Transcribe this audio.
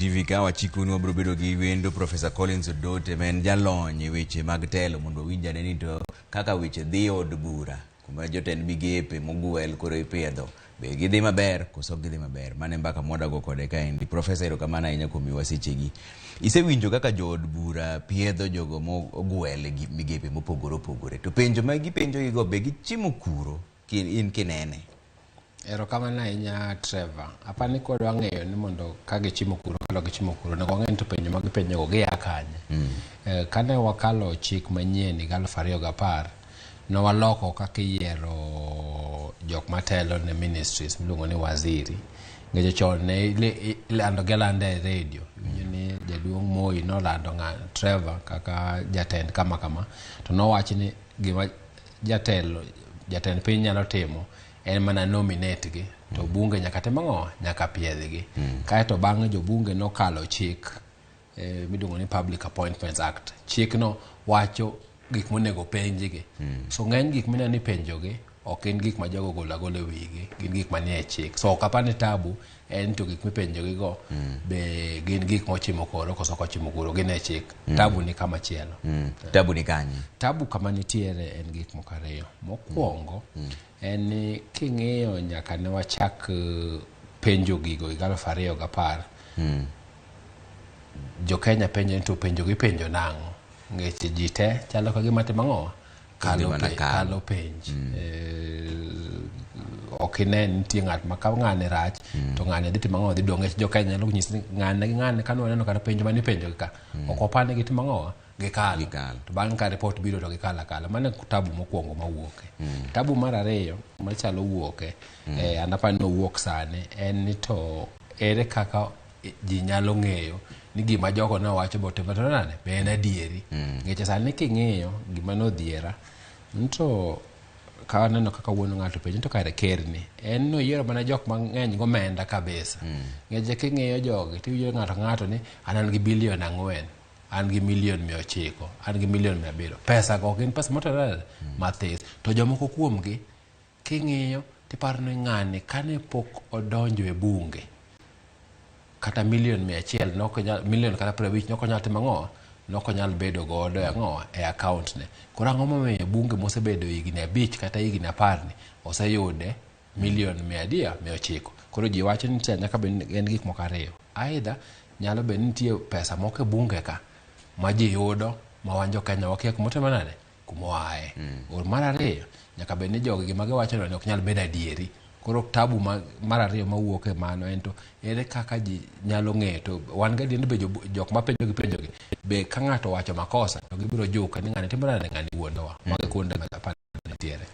TV ka wachikonu wabiro bedo gi wendo Professor Collins Odote ma en jalony e weche mag telo mondo wawinj ane ni to kaka weche dhi e od bura kuma jotend migepe mogwel koro ipiedho be gidhi maber koso ok gidhi maber. Mano e mbaka mwadago kode kaendi. Professor, erokamano ahinya kuom miwa sechegi. Isewinjo kaka jood bura piedho jogo mogwel e migepe mopogore opogore to penjo ma gipenjogigo be gichimo kuro in kinene? Erokamano ahinya, Trevor. Apani kwadwa ng'eyo ni mondo ka gichimo kuro kata gichimo kuro, onego wang'e ni to penjo ma gipenjogo gia kanye. Kane wakalo chik manyien higa 2010, ne waloko kaka iyiero jok matelo ne ministries miluongo ni waziri. Nikech chon ne ilando gi alanda e redio. Iwinjo ni jaduong' Moi nolando Trevor kaka jatend kama kama. To nowach ni gima jatelo jatend piny nyalo timo en mana nominate gi to bunge nyaka tim ang'o, nyaka piedhgi. Kaeto bang'e jobunge nokalo chik miluongo ni Public Appointments Act. Chikno wacho gik monego penjgi. So ng'eny gik mineno ni penjogi ok gin gik ma jogo ogolo agola e wigi, gin gik manie chik. So ok apar ni tabu en to gik mipenjogi go be gin gik mochimo koro koso ok ochimo koro, gin e chik. Tabu ni kama chielo. Tabu ni kanye? Tabu kama nitiere en gik moko ariyo. Mokwongo en ni king'iyo nyaka ne wachak penjo gigo higa 2010, jo Kenya penjo ni to penjo gi penjo nang'o? Nikech ji te chalo ka gima timo ang'o? Kalo, kalo penj. Ok ine nitie ng'at ma ka ng'ane rach to ng'ane dhi timo ang'o, dhi dong'. Jo Kenya nyalo nyisi ni ng'ane gi ng'ane kane waneno kata penjo mane ipenjo gi ka, ok wapar ni gitimo ang'o, gikalo. To bang' ka report biro to gikalo akala. Mano e tabu mokwongo mawuoke. Tabu mar ariyo machalo wuoke, an aparo ni owuok sani, en ni to ere kaka ji nyalo ng'eyo ni gima jogo ne owacho be otimore nade, be en adieri. Nikech sani king'iyo gima nodhiera ni to ka aneno kaka wuon ng'ato penjo to kare kerni en noyiero mana jok mang'eny gomenda kabisa. Nikech king'iyo jogi tiwinjo ng'ato ng'ato ni an gi bilion 4, an gi milion 900, an gi milion 700. Pesa go gin pesa motenore mathis. To jomoko kuomgi king'iyo tiparo ni ng'ani kane pok odonjo e bunge kata milion 100 nokonyal, milion kata 50 nokonyal timo ang'o, nokonyal bedo godo e ang'o e account ne. Koro ang'o momiyo bunge mosebedo higni 5 kata higni 10 ni oseyude milion 900? Koro ji wacho ni nyaka bed en gik moko ariyo. Aidha nyalo bedo ni nitie pesa moko e bunge ka ma ji yudo ma wan jo Kenya wakia kumotimo nade, kumoaye. Or mar ariyo nyaka bed ni jogi gima giwacho no ok nyal bedo adieri. Koro tabu mar ariyo mawuok e mano en to ere kaka ji nyalo ng'eyo to wan gadier ni be jok ma penjo gi penjogi be ka ng'ato owacho makosa to gibiro juke ni ng'ani timo nade, ng'ani wuondowa. Mago e kuonde ma apar nitiere.